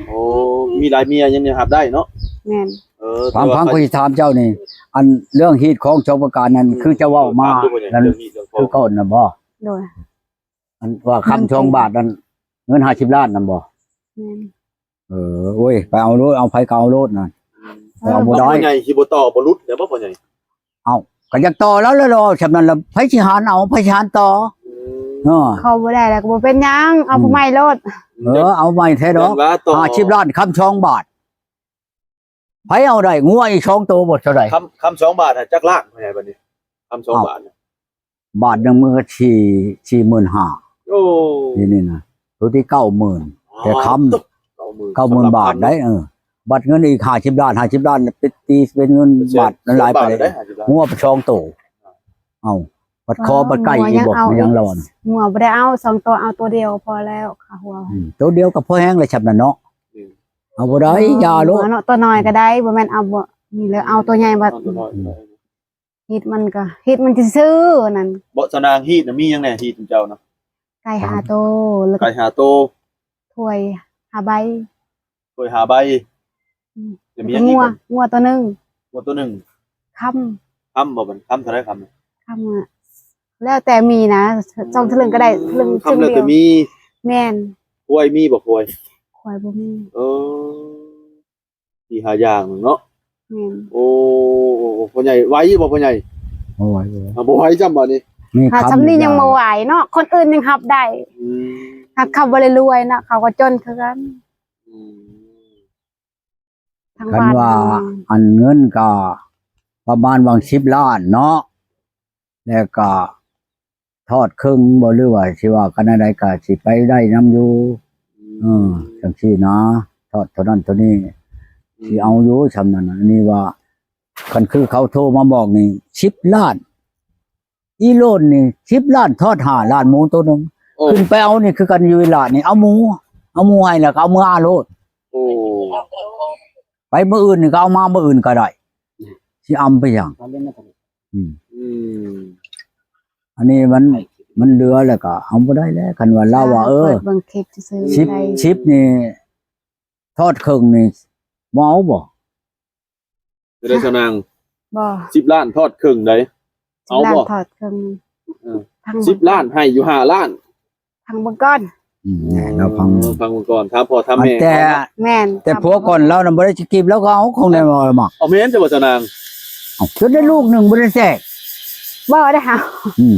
ໂອ້ ມີຫຼາຍເມຍຍັງໄດ້ຮັບໄດ້ເນາະ. ແມ່ນ. ເອີ ຟັງ ແຕ່ວ່າ ຟັງ ຂ້ອຍຊິຖາມເຈົ້ານີ້ ອັນເລື່ອງຮີດຄອງສອງປະການນັ້ນ ອືມ ຄືເຈົ້າເວົ້າມານັ້ນ ເລື່ອງຮີດເລື່ອງຄອງ ຄືກ່ອນນະບໍ່? ໂດຍ. ອັນວ່າຄຳສອງບາດນັ້ນ ເງິນຫ້າສິບລ້ານນັ້ນບໍ່? ແມ່ນ. ເອີ ໂອ້ຍ ໄປເອົາໂລດ ເອົາໃຜກໍເອົາໂລດນັ້ນ. ອືມ. ເອົາບໍ່ໄດ້ ພໍ່ໃຫຍ່ຊິບໍ່ຕໍ່ບໍ່ຫຼຸດແລ້ວບໍ່ພໍ່ໃຫຍ່? ເອົ້າ ກໍຢາກຕໍ່ແລ້ວແຫຼະເນາະ ຊ່ຳນັ້ນລະ ໃຜຊິຫານເອົາ ໃຜຊິຫານຕໍ່? ອືມ. ເອີ ຂໍບໍ່ໄດ້ແລ້ວກໍບໍ່ເປັນຫຍັງ ເອົາ ອືມ ຜູ້ໃໝ່ໂລດ. ເອີ ເອົາໃໝ່ແທ້ດອອກ ຫ້າສິບລ້ານຄຳສອງບາດ ໃຜເອົາໄດ້? ງົວອີກສອງໂຕບໍ່ເທົ່າໃດ? ຄຳ ຄຳສອງບາດ ຈັກລ້ານພໍ່ໃຫຍ່ບັດນີ້? ຄຳສອງບາດ ບາດໜຶ່ງມັນກໍສີ່ ສີ່ໝື່ນຫ້າ. ໂອ້ ນີ້ ນີ້ນະ ໂຕທີ່ເກົ້າໝື່ນ ແຕ່ຄຳ ເກົ້າໝື່ນ ເກົ້າໝື່ນບາດໄດ໋. ເອີ ບັດເງິນອີກຫ້າສິບລ້ານ ຫ້າສິບລ້ານ ໄປຕີເປັນເງິນບາດ ມັນຫຼາຍໄປ ງົວໄປສອງໂຕ. ເອົ້າ ບັດຄໍບັດໄກ່ອີກບໍ່? ຍັງລອນ ງົວບໍ່ໄດ້ເອົາສອງໂຕ ເອົາໂຕດຽວພໍແລ້ວ ຄ່າຫົວ. ອືມ ໂຕດຽວກໍພໍແຮງແລ້ວ ຊ່ຳນັ້ນເນາະ. ອືມ ເອົາບໍ່ໄດ້ ຢ່າໂລດເນາະ ໂຕນ້ອຍກໍໄດ້ ບໍ່ແມ່ນເອົາບໍ່ ນີ້ແລ້ວເອົາໂຕໃຫຍ່ບັດ ເອົາໂຕນ້ອຍ ຮີດມັນກໍ ຮີດມັນຊື່ໆນັ້ນ. ບໍ່ ສາວນາງ ຮີດນະ ມີຫຍັງແດ່? ຮີດຂອງເຈົ້ານະ ໄກ່ຫ້າໂຕ ແລ້ວກໍ ໄກ່ຫ້າໂຕ ຖ້ວຍຫ້າໃບ ຖ້ວຍຫ້າໃບ. ອືມ ແລ້ວມີຫຍັງອີກ? ງົວ ງົວໂຕໜຶ່ງ ງົວໂຕໜຶ່ງ. ຄຳ ຄຳບໍ່? ມັນຄຳເທົ່າໃດຄຳ? ຄຳ ແລ້ວແຕ່ມີນະ ອືມ ສອງສະລຶງກໍໄດ້ ສະລຶງ ຄຳແລ້ວແຕ່ມີ. ແມ່ນ. ຄວາຍມີບໍ່? ຄວາຍ ຄວາຍບໍ່ມີ. ເອີ ສີ່ຫ້າຢ່າງເນາະ. ແມ່ນ. ໂອ້ ພໍ່ໃຫຍ່ໄຫວຢູ່ບໍ່ພໍ່ໃຫຍ່? ບໍ່ໄຫວ ບໍ່ໄຫວ. ອ່າ ບໍ່ໄຫວຊ້ຳບາດນີ້ ມີຄຳ ສ່ຳນີ້ຍັງບໍ່ໄຫວເນາະ ຄົນອື່ນຍັງຮັບໄດ້. ອືມ ຫາກເຂົາບໍ່ໄດ້ລວຍເນາະ ເຂົາກໍຈົນຄືກັນ. ອືມ ທາງ ຄັນວ່າ ອັນເງິນກໍປະມານຫວ່າງສິບລ້ານເນາະ ແລ້ວກໍທອດເຄິ່ງບໍ່ ຫຼືວ່າຊິວ່າກັນແນວໃດກໍຊິໄປໄດ້ນຳຢູ່. ອືມ ເອີ ຈັ່ງຊີ້ນະ ທອດເທົ່ານັ້ນເທົ່ານີ້ ອືມ ຊິເອົາຢູ່ຊ່ຳນັ້ນ. ອັນນີ້ວ່າ ຄັນຄືເຂົາໂທມາບອກນີ້ສິບລ້ານ ອີໂລນນີ້ສິບລ້ານ ທອດຫ້າລ້ານ ໝູໂຕໜຶ່ງ. ໂອ້ ຂຶ້ນໄປເອົານີ້ຄືກັນຢູ່ວິລະນີ້ ເອົາໝູ ເອົາໝູໃຫ້ແລ້ວກໍເອົາເມືອໂລດ. ໂອ້ ໄປມື້ອື່ນນີ້ກໍເອົາມາມື້ອື່ນກໍໄດ້ ຊິອຳໄປຫຍັງ? ອືມ ອືມ ອັນນີ້ມັນ ມັນເຫຼືອແລ້ວກໍເອົາບໍ່ໄດ້ແລ້ວ. ຄັນວ່າລາວວ່າ ເອີ ເປີດເບິ່ງຄລິບຊື່ໆ ສິບ ໄດ້ ສິບນີ້ທອດເຄິ່ງນີ້ບໍ່ເອົາບໍ່? ຈະໄດ້ຊະນາງ ບໍ່ ສິບລ້ານທອດເຄິ່ງໃດ໋ ເອົາບໍ່? ສິບລ້ານທອດເຄິ່ງ ເອີ ທັງ ສິບລ້ານໃຫ້ຢູ່ຫ້າລ້ານ ຟັງເບິ່ງກ່ອນ. ອືມ ແນ່ ລາວຟັງ ເອີ ຟັງເບິ່ງກ່ອນ ຖາມພໍ່ຖາມແມ່. ແຕ່ ແມ່ນ ແຕ່ຜົວກ່ອນລາວນະບໍ່ໄດ້ຈັກກີບ ລາວກໍເອົາຂອງແນວມາ. ເອົາແມ່ນແຕ່ບໍ່ຊະນາງ? ເອົາ ຈົນໄດ້ລູກໜຶ່ງບໍ່ໄດ້ແຊກ ບໍ່ໄດ້ເອົາ. ອືມ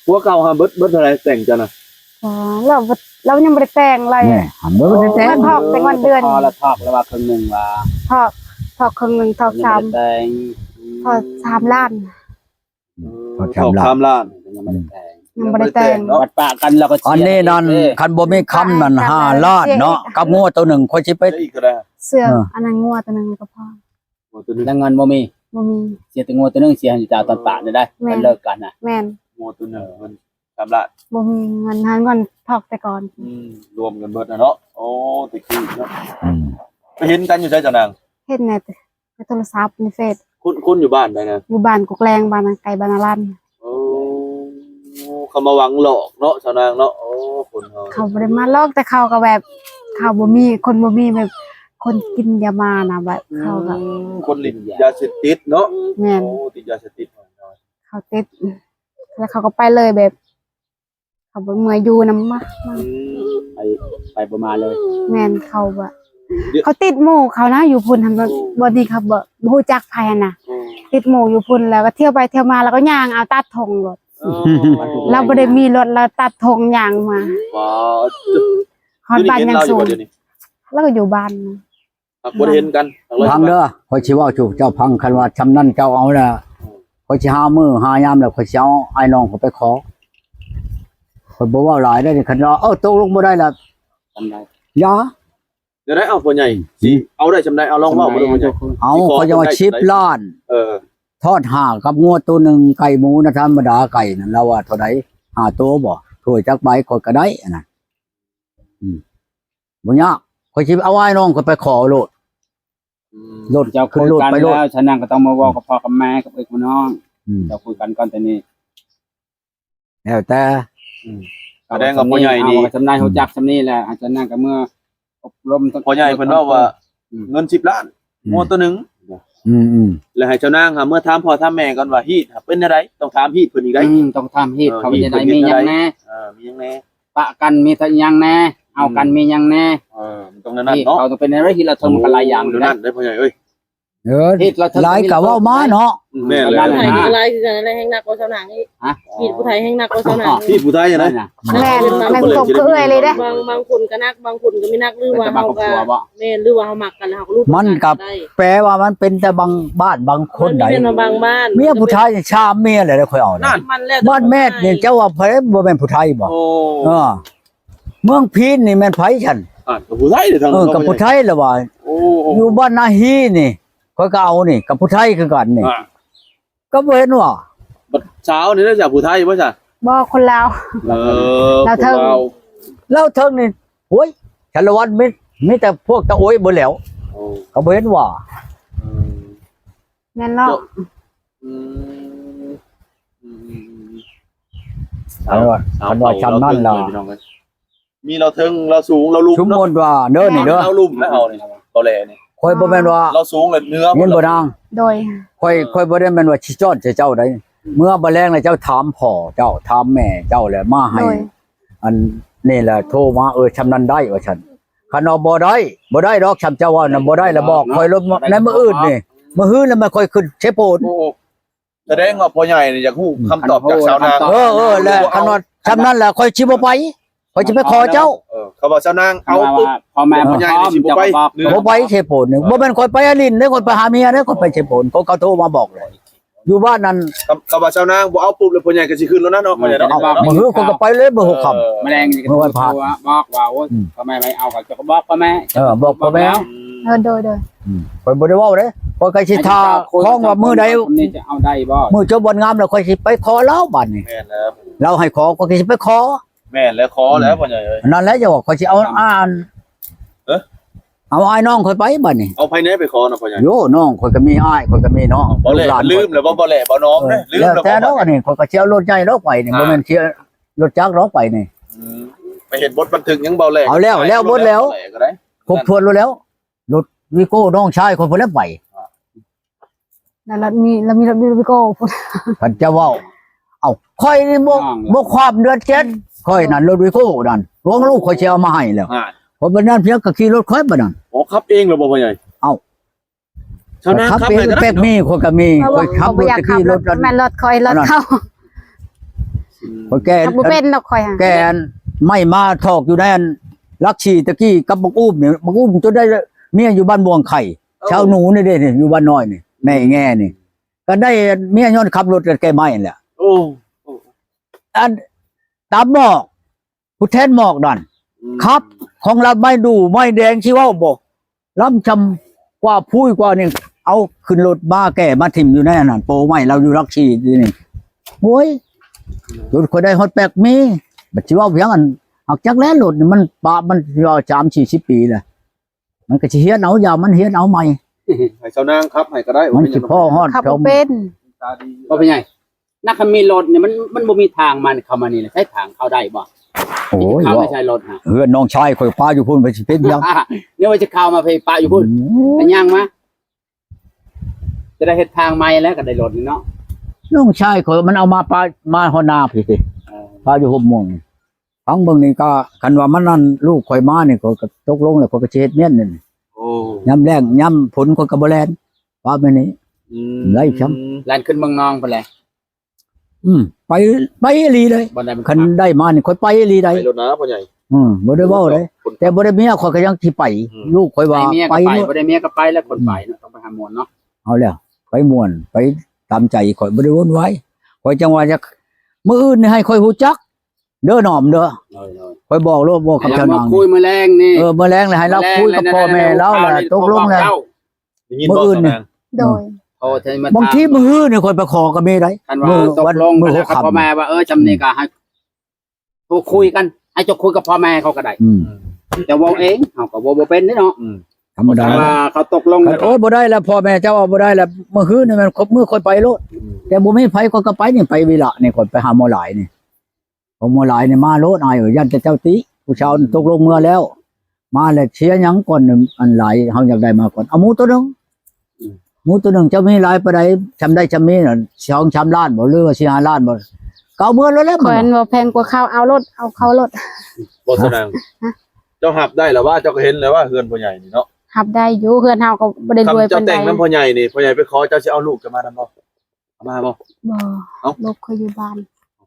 ຜົວເກົ່າຫາເບິດ ເບິດເທົ່າໃດແຕ່ງເຈົ້ານະ? ອໍ ລາວ ລາວຍັງບໍ່ໄດ້ແຕ່ງເລີຍ. ແນ່ ຫາເບິດບໍ່ໄດ້ແຕ່ງ ທອກແຕ່ງວັນເດືອນ ພໍລະທອກລະວ່າເຄິ່ງໜຶ່ງວ່າ ທອກ ທອກເຄິ່ງໜຶ່ງ ທອກ ຍັງບໍ່ໄດ້ແຕ່ງ ສາມ ອືມ ທອກສາມລ້ານ. ອືມ ທອດສາມລ້ານ ທອດສາມລ້ານ ຍັງບໍ່ໄດ້ແຕ່ງ ຍັງບໍ່ໄດ້ແຕ່ງເນາະ. ບັດປະກັນແລ້ວກໍເສຍ ອັນນີ້ນັ້ນ ເດ້ ຄັນບໍ່ມີຄຳນັ້ນຫ້າລ້ານເນາະ ກັບງົວໂຕໜຶ່ງ ຂ້ອຍຊິໄປ ເສຍອີກກໍໄດ້ ເສຍ ເອີ ອັນນັ້ນງົວໂຕໜຶ່ງກໍພໍ. ງົວໂຕໜຶ່ງ ແລ້ວເງິນບໍ່ມີ? ບໍ່ມີ. ເສຍແຕ່ງົວໂຕໜຶ່ງ ເສຍໃຫ້ເຈົ້າຕອນປະນີ້ໄດ໋ ແມ່ນ ຕອນເລີກກັນນະ. ແມ່ນ. ງົວໂຕໜຶ່ງເພິ່ນສາມລ້ານ ບໍ່ມີເງິນ ຫາເງິນທອກແຕ່ກ່ອນ. ອືມ ລວມກັນເບິດນະເນາະ. ໂອ້ ແຕ່ກີ້ເນາະ. ອືມ ໄປເຫັນກັນຢູ່ໃສເຈົ້ານາງ? ເຫັນໃນ ໃນໂທລະສັບ ໃນເຟສ. ຄົນ ຄົນຢູ່ບ້ານໃດນະ? ຢູ່ບ້ານກົກແລງ ບ້ານໃກ້ບ້ານອາລັນ. ໂອ້ ເຂົາມາຫວັງຫຼອກເນາະ ຊາວນາງເນາະ. ໂອ້ ຄົນເຮົາ ເຂົາບໍ່ໄດ້ມາຫຼອກ ແຕ່ເຂົາກໍແບບ ເຂົາບໍ່ມີ ຄົນບໍ່ມີ ແບບຄົນກິນຢາມານະ ແບບເຂົາກໍ ອືມ ຄົນຫຼິ້ນຢາເສບຕິດເນາະ. ແມ່ນ. ໂອ້ ຕິດຢາເສບຕິດ ເຂົາຕິດ ແລ້ວເຂົາກໍໄປເລີຍ ແບບ ເຂົາບໍ່ເມືອຢູ່ນຳມາ. ອືມ ໄປ ໄປບໍ່ມາເລີຍ. ແມ່ນ ເຂົາວ່າ ດຽວ ເຂົາຕິດໝູ່ເຂົານະ ຢູ່ພຸ້ນຫັ້ນ. ໂອ້ ບໍ່ດີ ເຂົາບໍ່ ບໍ່ຮູ້ຈັກໃຜຫັ້ນນະ. ໂອ້ ຕິດໝູ່ຢູ່ພຸ້ນ ແລ້ວກໍທ່ຽວໄປທ່ຽວມາ ແລ້ວກໍຍ່າງເອົາຕັດທົ່ງໂລດ. ອໍ ລາວບໍ່ໄດ້ມີລົດ ລາວຕັດທົ່ງຍ່າງມາ. ວ້າວ ຮອດບ້ານຍັງສູງ. ລາວກໍຢູ່ບ້ານ. ຫາກບໍ່ໄດ້ເຫັນກັນ. ຟັງເດີ ຂ້ອຍຊິເວົ້າສູ່ເຈົ້າຟັງ ຄັນວ່າຊ່ຳນັ້ນເຈົ້າເອົາແລ້ວ ອືມ ຂ້ອຍຊິຫາມື້ຫາຍາມແລ້ວ ຂ້ອຍຊິເອົາອ້າຍນ້ອງຂ້ອຍໄປຂໍ. ຂ້ອຍບໍ່ເວົ້າຫຼາຍເດ້ ຄັນວ່າ ເອີ ຕົກລົງບໍ່ໄດ້ລະ ຊ່ຳໃດ ຢ່າ. ຈະໄດ້ເອົາພໍ່ໃຫຍ່ ອືມ ຊິເອົາໄດ້ຊ່ຳໃດ? ເອົາ ລອງເວົ້າເບິ່ງພໍ່ໃຫຍ່. ເອົາ ຂ້ອຍວ່າສິບລ້ານ ເອີ ທອດຫ້າກັບງົວໂຕໜຶ່ງ ໄກ່ໝູນະ ທຳມະດາໄກ່ນັ້ນ ລາວວ່າເທົ່າໃດ? ຫ້າໂຕບໍ່? ຖ້ວຍຈັກໃບຂ້ອຍກໍໄດ້ ອັນນັ້ນ ອືມ ບໍ່ຍາກ ຂ້ອຍຊິເອົາອ້າຍນ້ອງຂ້ອຍໄປຂໍໂລດ. ອືມ ໂລດ ເຈົ້າຄຸຍກັນໂລດ ໄປໂລດ ແລ້ວ ສະນັ້ນກໍຕ້ອງມາເວົ້າກັບພໍ່ກັບແມ່ ກັບເອື້ອຍກັບນ້ອງ. ອືມ ເຈົ້າຄຸຍກັນກ່ອນແຕ່ນີ້ ແລ້ວແຕ່. ອືມ ສະແດງວ່າພໍ່ໃຫຍ່ນີ້ ເອົາ ກໍຊຳນານ ອືມ ຮູ້ຈັກຊ່ຳນີ້ແຫຼະ ສະນັ້ນກໍເມື່ອ ອົບຮົມ ພໍ່ໃຫຍ່ເພິ່ນເວົ້າວ່າ ອືມ ເງິນສິບລ້ານ ອືມ ງົວໂຕໜຶ່ງ ອືມໆ ແລ້ວໃຫ້ເຈົ້ານາງຫາເມືອຖາມພໍ່ຖາມແມ່ກ່ອນວ່າຮີດຫາເປັນແນວໃດ ຕ້ອງຖາມຮີດເພິ່ນອີກໄດ໋ ອືມ ຕ້ອງຖາມຮີດ ເອີ ເຂົາເປັນຈັ່ງໃດ ຮີດເປັນ ມີຫຍັງແດ່ ເອີ ມີຫຍັງແດ່ ປະກັນມີຫຍັງແດ່ ເອົາກັນ ອືມ ມີຫຍັງແດ່ ເອີ ມັນຕ້ອງແນວນັ້ນເນາະ ຮີດເຂົາຕ້ອງເປັນແນວໃດ ຮີດລະເທິງ ໂອ້ ກໍຫຼາຍຢ່າງຢູ່ ແນວນັ້ນເດ້ພໍ່ໃຫຍ່ເອີຍ ເອີ ເຮັດລະເທິງ ຫຼາຍກໍເວົ້າມາເນາະ ແມ່ນແລ້ວ ຜູ້ໄທນີ້ກໍຫຼາຍຄືກັນແຫຼະ ແຮ່ງໜັກກວ່າຊາວນາງອີກ ຮະ ຮີດຜູ້ໄທແຮ່ງໜັກກວ່າຊາວນາງອີກ ຮີດຜູ້ໄທຫັ້ນນະ ແມ່ນ ແມ່ນຄວາມຄືເອື້ອຍເລີຍເດ້ ບາງ ບາງຄົນກໍໜັກ ບາງຄົນກໍບໍ່ໜັກ ຫຼືວ່າເຮົາກໍ ແມ່ນ ຫຼືວ່າເຮົາມັກກັນແລ້ວເຮົາກໍຫຼຸດ ມັນກໍ ແປວ່າມັນເປັນແຕ່ບາງບ້ານບາງຄົນໃດ໋ ມັນແມ່ນວ່າບາງບ້ານ ເມຍຜູ້ຊາຍນີ້ສາມເມຍແຫຼະ ໄດ້ຂ້ອຍເອົານະ ມັນແລ້ວແຕ່ ບ້ານແມດນີ້ ເຈົ້າວ່າໃຜ ບໍ່ແມ່ນຜູ້ໄທບໍ່ ໂອ້ ເອີ ເມືອງພີນນີ້ແມ່ນໃຜຊັ້ນ ອ່າ ກໍຜູ້ໄທເດ້ ເອີ ກໍຜູ້ໄທລະວ່າ ໂອ້ ຢູ່ບ້ານນາຮີນີ້ ຂ້ອຍກໍເອົານີ້ ກັບຜູ້ໄທຄືກັນນີ້ ອ່າ ກໍບໍ່ເຫັນວ່າ ບັດສາວນີ້ລະຈະຜູ້ໄທບໍ່ຊະ ບໍ່ ຄົນລາວ ເອີ ລາວເທິງ ຄົນລາວ ລາວເທິງນີ້ ໂອ້ຍ ສາລະວັນມີ ມີແຕ່ພວກຕາໂອຍເບິດແລ້ວ ໂອ້ ກໍບໍ່ເຫັນວ່າ ເອີ ແມ່ນເນາະ ເຈົ້າ ອືມ ອືມ ຄັນວ່າ ຄັນວ່າຊ່ຳນັ້ນລະ ພີ່ນ້ອງເອີຍ ມີລາວເທິງ ລາວສູງ ລາວລຸ່ມ ສົມມຸດວ່າເດີນີ້ເດີ ລາວລຸ່ມນະ ເຮົານີ້ ເຮົາແລນີ້ ຂ້ອຍບໍ່ແມ່ນວ່າ ລາວສູງແລ້ວເໜືອ ເຫັນບໍ່ນາງ ໂດຍ ຂ້ອຍ ຂ້ອຍບໍ່ໄດ້ແມ່ນວ່າຊິຈ້ອນໃສ່ເຈົ້າໃດ໋ ເມື່ອບໍ່ແລງແລ້ວເຈົ້າຖາມພໍ່ເຈົ້າ ຖາມແມ່ເຈົ້າ ແລ້ວມາໃຫ້ ໂດຍ ອັນນີ້ແຫຼະໂທມາ ເອີ ຊ່ຳນັ້ນໄດ້ວ່າຊັ້ນ ຄັນວ່າບໍ່ໄດ້ ບໍ່ໄດ້ດອກ ຊ່ຳເຈົ້າເວົ້ານະ ບໍ່ໄດ້ລະບອກຂ້ອຍໂລດ ໃນມື້ອື່ນນີ້ ມື້ຮືນລະແມ່ນຂ້ອຍຂຶ້ນເຊໂປນ ໂອ້ ສະແດງວ່າພໍ່ໃຫຍ່ນີ້ຢາກຮູ້ຄຳຕອບຈາກຊາວນາ ເອີ ເອີ ແລະຄັນວ່າຊ່ຳນັ້ນລະຂ້ອຍຊິບໍ່ໄປ ຂ້ອຍຊິໄປຂໍເຈົ້າ ເອີ ຄັນວ່າຊາວນາງເອົາປຸບ ພໍ່ແມ່ ພໍ່ໃຫຍ່ນີ້ຊິບໍ່ໄປ ບໍ່ໄປເຊໂປນນີ້ ບໍ່ແມ່ນຂ້ອຍໄປຫຼິ້ນເດ້ ຂ້ອຍໄປຫາເມຍເດ້ ຂ້ອຍໄປເຊໂປນ ເຂົາ ເຂົາໂທມາບອກເລີຍ ຢູ່ບ້ານນັ້ນ ຄັນ ຄັນວ່າຊາວນາງບໍ່ເອົາປຸບ ແລ້ວພໍ່ໃຫຍ່ກໍຊິຂຶ້ນໂລດນະເນາະ ມື້ຄືຂ້ອຍກໍໄປເລີຍ ມື້ຫົວຄ່ຳ ເອີ ມາແລງນີ້ກໍ ເອີ ໂທມາບອກວ່າ ໂອ້ຍ ພໍ່ແມ່ໄປເອົາ ກໍຈະບອກພໍ່ແມ່ ເອີ ບອກພໍ່ແມ່ ເອີ ໂດຍ ໂດຍ ອືມ ຂ້ອຍບໍ່ໄດ້ເວົ້າເດ້ ຂ້ອຍກໍຊິຖ້າຄອງວ່າມື້ໃດ ນີ້ຈະເອົາໄດ້ບໍ່ ມື້ຈົບວັນງາມແລ້ວຂ້ອຍຊິໄປຂໍລາວບາດນີ້ ແມ່ນແລ້ວ ລາວໃຫ້ຂໍ ຂ້ອຍກໍຊິໄປຂໍ ແມ່ນແລ້ວ ຂໍແລ້ວພໍ່ໃຫຍ່ເອີຍ ນັ້ນແຫຼະ ເຈົ້າວ່າຂ້ອຍຊິເອົາ ອ່ານ ເອີ ເອົາອ້າຍນ້ອງຂ້ອຍໄປບາດນີ້ ເອົາໃຜແດ່ໄປຂໍນະພໍ່ໃຫຍ່ ໂຢ ນ້ອງຂ້ອຍກໍມີ ອ້າຍຂ້ອຍກໍມີເນາະ ບໍ່ແຫຼະ ລູກຫຼານ ລືມແລ້ວບໍ່ ບໍ່ແຫຼະ ບໍ່ນ້ອມເດ້ ລືມແລ້ວບໍ່ ແຕ່ດອກ ອັນນີ້ຂ້ອຍກໍຊິເອົາລົດໃຫຍ່ດອກໄປນີ້ ອ່າ ບໍ່ແມ່ນຊິລົດຈັກດອກໄປນີ້ ອືມ ໄປເຮັດບົດບັນທຶກຫຍັງບໍ່ແຫຼະ ເອົາແລ້ວ ແລ້ວເບິດແລ້ວ ຄົບຖ້ວນແລ້ວ ລົດວີໂກ້ນ້ອງຊາຍຂ້ອຍພຸ້ນແຫຼະໄປ ແລ້ວ ແລ້ວມີ ແລ້ວມີລົດວີໂກ້ພຸ້ນ ຄັນຈະເວົ້າ ເອົ້າ ຂ້ອຍນີ້ບໍ່ ບໍ່ຄວາມເດືອນເຈັດ ຂ້ອຍນັ້ນລົດວີໂກ້ນັ້ນ ຂອງລູກຂ້ອຍຊິເອົາມາໃຫ້ແລ້ວ ອ່າ ເພາະບັດນັ້ນພຽງກໍຂີ່ລົດຂ້ອຍບັດນັ້ນ ອໍ ຂັບເອງແລ້ວບໍ່ພໍ່ໃຫຍ່ ເອົ້າ ຊາວນາງຂັບໃຫ້ກໍໄດ້ ແປກມີຂ້ອຍກໍມີ ຂ້ອຍຂັບລົດຕະກີ້ ລົດ ແມ່ນລົດຂ້ອຍ ລົດເຂົາ ຂ້ອຍແກ່ ບໍ່ເປັນດອກຂ້ອຍ ແກ່ໄມ້ມາຖອກຢູ່ໃນຫຼັກສີ່ຕະກີ້ກັບບັກອູ້ມນີ້ ບັກອູ້ມຈົນໄດ້ເມຍຢູ່ບ້ານມ່ວງໄຂ່ ເອົ້າ ຊາວໜູນີ້ເດ້ ຢູ່ບ້ານນ້ອຍນີ້ ແມ່ອີແງ່ນີ້ ກໍໄດ້ເມຍຍ້ອນຂັບລົດແກ່ໄມ້ຫັ້ນແຫຼະ ໂອ້ ອັນຕາມໝອກ ຜູ້ແທນໝອກນັ້ນ ອືມ ຂັບຂອງລາວໄມ້ດູ່ໄມ້ແດງ ຊິເວົ້າບໍ່ ລຳຊຳກວ່າພູຍກວ່ານີ້ ເອົາຂຶ້ນລົດມາແກ່ມາຖິ້ມຢູ່ໃນອັນນັ້ນ ໂປໄມ້ລາວຢູ່ຫຼັກສີ່ນີ້ ໂອ້ຍ ລົດຂ້ອຍໄດ້ຮອດແປັກມີ ບັດຊິເວົ້າຫຍັງ ອັນ ຫາກຈັກແລ້ວລົດນີ້ມັນປະ ມັນຊິວ່າສາມສີ່ສິບປີແລ້ວ ມັນກໍຊິຮຽນເອົາ ຢ່າມັນຮຽນເອົາໃໝ່ ໃຫ້ຊາວນາງຂັບໃຫ້ກໍໄດ້ ມັນຊິພໍຮອດ ຂັບບໍ່ເປັນ ບໍ່ເປັນຫຍັງ ນັກ ຄັນມີລົດນີ້ ມັນ ມັນບໍ່ມີທາງມາ ເຂົ້າມານີ້ ໃຊ້ທາງເຂົ້າໄດ້ບໍ່? ໂອ້ຍ ເຂົ້າໄດ້ໃຊ້ລົດຫະ ເຮືອນນ້ອງຊາຍຂ້ອຍປະຢູ່ພຸ້ນ ມັນຊິເປັນຫຍັງ? ນີ້ວ່າຈະເຂົ້າມາເພປະຢູ່ພຸ້ນ ໂອ້ຍ ໄປຍ່າງມາ ຈະໄດ້ເຮັດທາງໃໝ່ແລ້ວ ກໍໄດ້ລົດນີ້ເນາະ ນ້ອງຊາຍຂ້ອຍມັນເອົາມາປະ ມາຮອດໜ້າພີ້ຕິ ເອີ ປະຢູ່ຫົບມ່ວງ ຟັງເບິ່ງນີ້ກໍ ຄັນວ່າມັນນັ້ນ ລູກຂ້ອຍມານີ້ ຂ້ອຍກໍຕົກລົງແລ້ວ ຂ້ອຍກໍຊິເຮັດວຽກນີ້ ໂອ້ ຍາມແລ້ງຍາມຝົນ ຂ້ອຍກໍບໍ່ແລ່ນ ປະແບບນີ້ ອືມ ໄດ້ຊ່ຳ ແລ່ນຂຶ້ນເມືອງນອງພຸ້ນແຫຼະ ອືມ ໄປ ໄປອີ່ຫຼີເລີຍ ບໍ່ໄດ້ ຄັນໄດ້ມານີ້ ຂ້ອຍໄປອີ່ຫຼີໃດ ໄປໂລດນະພໍ່ໃຫຍ່ ອືມ ບໍ່ໄດ້ເວົ້າເດ້ ແຕ່ບໍ່ໄດ້ເມຍ ຂ້ອຍກໍຍັງຊິໄປ ອືມ ລູກຂ້ອຍວ່າ ໄດ້ເມຍກໍໄປ ໄປໂລດ ບໍ່ໄດ້ເມຍກໍໄປແລ້ວ ຄົນໄປເນາະ ອືມ ຕ້ອງໄປຫາມ່ວນເນາະ ເອົາແລ້ວ ໄປມ່ວນ ໄປຕາມໃຈຂ້ອຍ ບໍ່ໄດ້ວຸ້ນວາຍ ຂ້ອຍຈັ່ງວ່າຢາກ ມື້ອື່ນນີ້ໃຫ້ຂ້ອຍຮູ້ຈັກ ເດີນ້ອມເດີ ໂດຍໆ ຂ້ອຍບອກໂລດ ບອກກັບເຈົ້ານາງ ມາຄຸຍມື້ແລງນີ້ ເອີ ມື້ແລງແລ້ວໃຫ້ລາວຄຸຍກັບພໍ່ແມ່ລາວ ແລ້ວຕົກລົງແລ້ວ ໄດ້ຍິນບໍ່ ມື້ອື່ນນີ້ ຊາວນາງ ໂດຍ ເອີ ບາງທີມື້ຮືນີ້ຂ້ອຍໄປຂໍກໍມີໄດ໋ ຄັນວ່າຕົກລົງກັນກັບພໍ່ແມ່ວ່າ ເອີ ຊ່ຳນີ້ກໍໃຫ້ໂທຄຸຍກັນ ໃຫ້ເຈົ້າຄຸຍກັບພໍ່ແມ່ເຂົາກໍໄດ້ ອືມ ເຈົ້າເວົ້າເອງ ເຮົາກໍເວົ້າບໍ່ເປັນເດ້ເນາະ ອືມ ທຳມະດາ ຄັນວ່າເຂົາຕົກລົງກັນ ໂອ້ຍ ບໍ່ໄດ້ແລ້ວ ພໍ່ແມ່ເຈົ້າເວົ້າບໍ່ໄດ້ແລ້ວ ມື້ຄືນນີ້ແມ່ນຄົບມື້ຂ້ອຍໄປໂລດ ອືມ ແຕ່ບໍ່ມີໃຜ ຂ້ອຍກໍໄປນີ້ ໄປວິລະນີ້ ຂ້ອຍໄປຫາໝໍຫຼາຍນີ້ ເພາະໝໍຫຼາຍນີ້ມາໂລດ ອ້າຍເອີຍ ຢ້ານແຕ່ເຈົ້າຕິ ຜູ້ຊາວຕົກລົງເມືອແລ້ວ ມາແລ້ວເສຍຫຍັງກ່ອນ ອັນຫຼາຍເຮົາຢາກໄດ້ມາກ່ອນ ເອົາໝູໂຕໜຶ່ງ ອືມ ໝູໂຕໜຶ່ງເຈົ້າມີຫຼາຍປານໃດ ຊ່ຳໄດ້ຊ່ຳມີນະ ສອງສາມລ້ານບໍ່ ຫຼືວ່າສີ່ຫ້າລ້ານບໍ່ ກໍເອົາເມືອໂລດແລ້ວ ຂ້ອຍຫັ້ນບໍ່ແພງກວ່າເຂົາ ເອົາໂລດ ເອົາເຂົາໂລດ ບໍ່ສະແດງ ຮະ ເຈົ້າຮັບໄດ້ລະວ່າ ເຈົ້າກໍເຫັນແລ້ວວ່າເຮືອນພໍ່ໃຫຍ່ນີ້ເນາະ ຮັບໄດ້ຢູ່ ເຮືອນເຮົາກໍບໍ່ໄດ້ລວຍປານໃດ ເຈົ້າແຕ່ງນຳພໍ່ໃຫຍ່ນີ້ ພໍ່ໃຫຍ່ໄປຂໍ ເຈົ້າຊິເອົາລູກເຈົ້າມານຳບໍ່? ເອົາມາບໍ່? ບໍ່ ເອົ້າ ລູກຂ້ອຍຢູ່ບ້ານ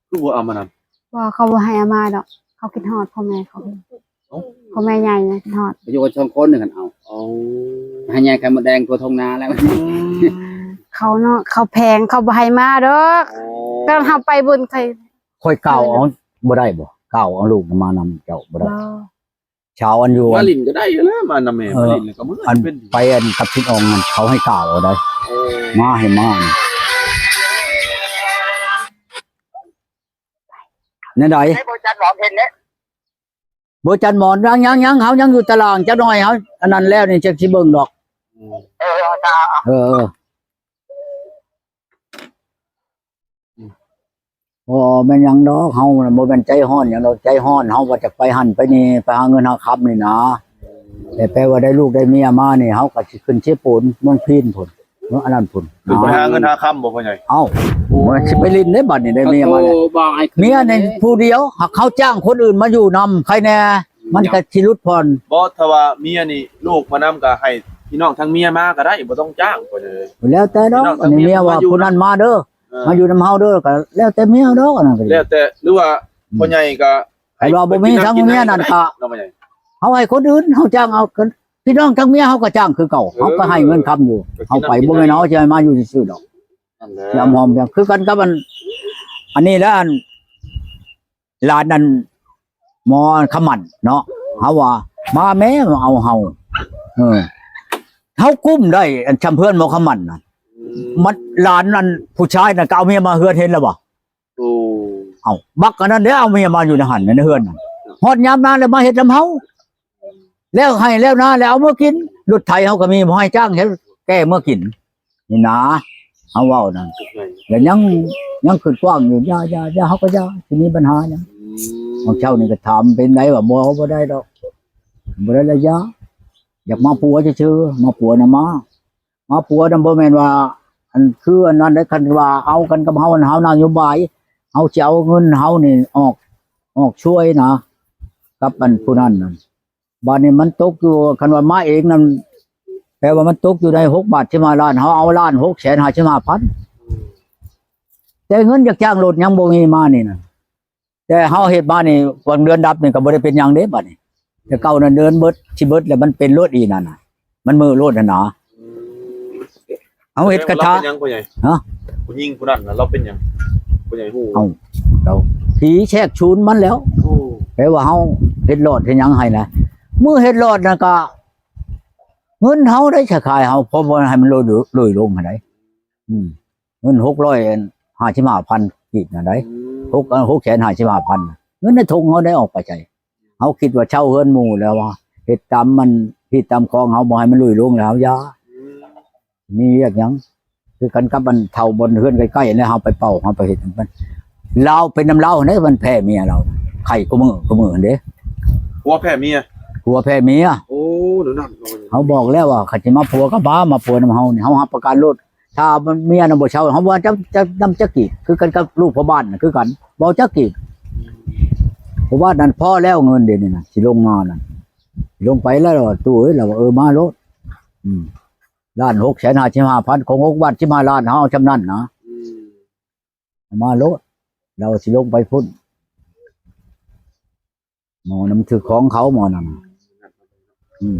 ຄືບໍ່ເອົາມານຳ? ບໍ່ ເຂົາບໍ່ໃຫ້ເອົາມາດອກ ເຂົາຄິດຮອດພໍ່ແມ່ເຂົາ ເອົ້າ ພໍ່ແມ່ໃຫຍ່ນະຄິດຮອດ ໄປຢູ່ກັນສອງຄົນນີ້ກັນເອົາ ໂອ້ ໃຫ້ໃຫຍ່ໄຂ່ມົດແດງທົ່ວທົ່ງນາແລ້ວ ອືມ ເຂົາເນາະ ເຂົາແພງ ເຂົາບໍ່ໃຫ້ມາດອກ ໂອ້ ຕອນເຮົາໄປບຸນໄຂ່ ຂ້ອຍກ່າວເອົາບໍ່ໄດ້ບໍ່? ກ່າວເອົາລູກມານຳເຈົ້າບໍ່ໄດ້? ບໍ່ ຊາວອັນຢູ່ ມາຫຼິ້ນກໍໄດ້ຢູ່ແລ້ວ ມານຳແມ່ ເອີ ມາຫຼິ້ນແລ້ວກໍເມືອ ອັນ ເປັນ ໄປອັນກັບຊິດອອງນັ້ນ ເຂົາໃຫ້ກ່າວເອົາໄດ້ ເອີ ມາໃຫ້ມານີ້ ແນວໃດ? ໃຫ້ບໍຈັນຫອມເຫັນເດ້ ບໍຈັນໝອນ ຍັງ ຍັງ ຍັງ ເຮົາຍັງຢູ່ຕາລາງຈັກໜ່ອຍ ເຮົາອັນນັ້ນແລ້ວນີ້ ຈັກຊິເບິ່ງດອກ ອືມ ເອີ ເອີ ເອີ ອືມ ບໍ່ແມ່ນຫຍັງດອກ ເຮົານະບໍ່ແມ່ນໃຈຮ້ອນຫຍັງດອກ ໃຈຮ້ອນເຮົາວ່າຈະໄປຫັ້ນໄປນີ້ ໄປຫາເງິນຫາຄຳນີ້ນາ ແຕ່ແປວ່າໄດ້ລູກໄດ້ເມຍມານີ້ ເຮົາກໍຊິຂຶ້ນເຊໂປນ ເມືອງພີນພຸ້ນ ເມືອງອັນນັ້ນພຸ້ນ ຂຶ້ນໄປຫາເງິນຫາຄຳບໍ່ພໍ່ໃຫຍ່? ເອົ້າ ໂອ້ ມັນຊິໄປຫຼິ້ນເດ້ບັດນີ້ ໄດ້ເມຍມາແລ້ວ ເມຍນີ້ຜູ້ດຽວ ຫາກເຮົາຈ້າງຄົນອື່ນມາຢູ່ນຳ ໃຄແດ່ ມັນກໍຊິຫຼຸດຜ່ອນ ບໍ່ ຖ້າວ່າເມຍນີ້ ລູກມານຳກໍໃຫ້ພີ່ນ້ອງທາງເມຍມາກໍໄດ້ ບໍ່ຕ້ອງຈ້າງ ພໍ່ໃຫຍ່ ແລ້ວແຕ່ດອກ ອັນນີ້ເມຍວ່າຜູ້ນັ້ນມາເດີ ເອີ ມາຢູ່ນຳເຮົາເດີ ກໍແລ້ວແຕ່ເມຍເນາະ ອັນນັ້ນກໍດີ ແລ້ວແຕ່ ຫຼືວ່າ ອືມ ພໍ່ໃຫຍ່ກໍ ຄັນວ່າບໍ່ມີທາງເມຍນັ້ນກໍ ເນາະ ພໍ່ໃຫຍ່ ເຮົາໃຫ້ຄົນອື່ນ ເຮົາຈ້າງເອົາ ພີ່ນ້ອງທາງເມຍເຮົາກໍຈ້າງຄືເກົ່າ ເອີ ເຮົາກໍໃຫ້ເງິນຄຳຢູ່ ເຮົາໄປ ບໍ່ແມ່ນເຮົາຊິໃຫ້ມາຢູ່ຊື່ໆດອກ ນັ້ນແຫຼະ ຍາມຫອມ ຄືກັນກັບອັນ ອັນນີ້ແຫຼະ ອັນ ຫຼານນັ້ນ ໝໍຄຳໝັ້ນເນາະ ເຮົາວ່າ ມາແມ້ມາເອົາເຮົາ ເອີ ເຮົາກຸ້ມໄດ້ ອັນຊຳເພື່ອນໝໍຄຳໝັ້ນນະ ອືມ ມັນຫຼານນັ້ນ ຜູ້ຊາຍນັ້ນກໍເອົາເມຍມາເຮືອນ ເຫັນແລ້ວບໍ່? ໂອ້ ເອົ້າ ບັກອັນນັ້ນແຫຼະ ເອົາເມຍມາຢູ່ໃນຫັ້ນ ໃນເຮືອນນັ້ນ ຮອດຍາມນາແລ້ວມາເຮັດນຳເຮົາ ແລ້ວໄຮ່ແລ້ວນາແລ້ວເອົາເມືອກິນ ລົດໄຖເຮົາກໍມີ ບໍ່ໃຫ້ຈ້າງ ໃຫ້ແກ່ເມືອກິນ ນີ້ນາ ເຮົາເວົ້ານັ້ນ ແລ້ວຍັງ ຍັງຄິດກວ້າງຢູ່ ຢ່າ ຢ່າ ຢ່າ ເຮົາກໍຢ່າ ຊິມີບັນຫາຫຍັງ ອືມ ບາງເຊົ້ານີ້ກໍຖາມເປັນໃດວ່າ ບໍ່ ບໍ່ໄດ້ດອກ ບໍ່ໄດ້ລະຢ່າ ຢາກມາປົວຊື່ໆ ມາປົວນະມາ ມາປົວນະບໍ່ແມ່ນວ່າ ອັນ ຄືອັນນັ້ນໄດ໋ ຄັນວ່າເອົາກັນກັບເຮົາ ເຮົານະໂຍບາຍ ເຮົາຊິເອົາເງິນເຮົານີ້ອອກ ອອກຊ່ວຍນະ ກັບອັນຜູ້ນັ້ນນະ ບາດນີ້ມັນຕົກຢູ່ ຄັນວ່າມາເອງນັ້ນ ແປວ່າມັນຕົກຢູ່ໃນຫົກບາດສິບຫ້າລ້ານ ເຮົາເອົາລ້ານຫົກແສນຫ້າສິບຫ້າພັນ ແຕ່ເງິນຢາກຈ້າງລົດຍັງບໍ່ມີມານີ້ນະ ແຕ່ເຮົາເຮັດມານີ້ ຫວ່າງເດືອນດັບນີ້ກໍບໍ່ໄດ້ເປັນຫຍັງເດ້ບາດນີ້ ແຕ່ເກົ່ານັ້ນເດືອນເບິດ ຊິເບິດແລ້ວມັນເປັນໂລດອີ່ນັ້ນນະ ມັນມື້ໂລດຫັ້ນນະ ອືມ ເຮົາເຮັດກະທະ ແລ້ວເປັນຫຍັງພໍ່ໃຫຍ່? ຮະ? ຜູ້ຍິງຜູ້ນັ້ນນະ ລາວເປັນຫຍັງ? ພໍ່ໃຫຍ່ຮູ້ ເອົ້າ ລາວຜີແຊກຊູນມັນແລ້ວ ໂອ້ ແປວ່າເຮົາເຮັດຫຼອດເຮັດຫຍັງໃຫ້ນະ ມື້ເຮັດຫຼອດນັ້ນກະ ເງິນເຮົາໄດ້ສາຂາຍເຮົາ ເພາະບໍ່ໃຫ້ມັນໂລຍ ໂລຍລົງຫັ້ນໃດ ອືມ ເງິນຫົກຮ້ອຍຫ້າສິບຫ້າພັນກີບນັ້ນໃດ ອືມ ຫົກ ຫົກແສນຫ້າສິບຫ້າພັນ ເງິນໃນຖົງເຮົາໄດ້ອອກໄປໃສ ເຮົາຄິດວ່າເຊົ່າເຮືອນໝູ່ແລ້ວວ່າ ເຮັດຕາມມັນ ເຮັດຕາມຄອງເຮົາ ບໍ່ໃຫ້ມັນລຸຍລົງແລ້ວເຮົາຢ່າ ອືມ ມີວຽກຫຍັງ ຄືກັນກັບອັນເຖົ້າບ່ອນເຮືອນໃກ້ໆ ແລ້ວເຮົາໄປເປົ່າ ເຮົາໄປເຮັດມັນ ລາວເປັນນຳລາວຫັ້ນເດ້ ມັນແພ້ເມຍລາວ ໄຂ້ຄູ່ມື້ ຄູ່ມື້ຫັ້ນເດ້ ຜົວແພ້ເມຍ ຜົວແພ້ເມຍ ໂອ້ ແນວນັ້ນເນາະ ເຮົາບອກແລ້ວວ່າ ຄັນຊິມາຜົວກໍພາມາຜົວນຳເຮົານີ້ ເຮົາຮັບປະກັນໂລດ ຖ້າເມຍນະບໍ່ເຊົາ ເຮົາບໍ່ຈຳ ຈຳນຳຈັກກີບ ຄືກັນກັບລູກພໍ່ບ້ານນະ ຄືກັນ ບໍ່ຈັກກີບ ພໍ່ບ້ານນັ້ນພໍແລ້ວເງິນດຽວນີ້ນະ ຊິລົງມານັ້ນ ລົງໄປແລ້ວ ຕູ້ເອີຍ ລາວວ່າ ເອີ ມາໂລດ ອືມ ລ້ານຫົກແສນຫ້າສິບຫ້າພັນ ຂອງຫົກບາດສິບຫ້າລ້ານ ເຮົາເອົາຊ່ຳນັ້ນນະ ອືມ ເອົາມາໂລດ ລາວຊິລົງໄປພຸ້ນ ໝໍນັ້ນມັນຖືກຂອງເຂົາ ໝໍນັ້ນ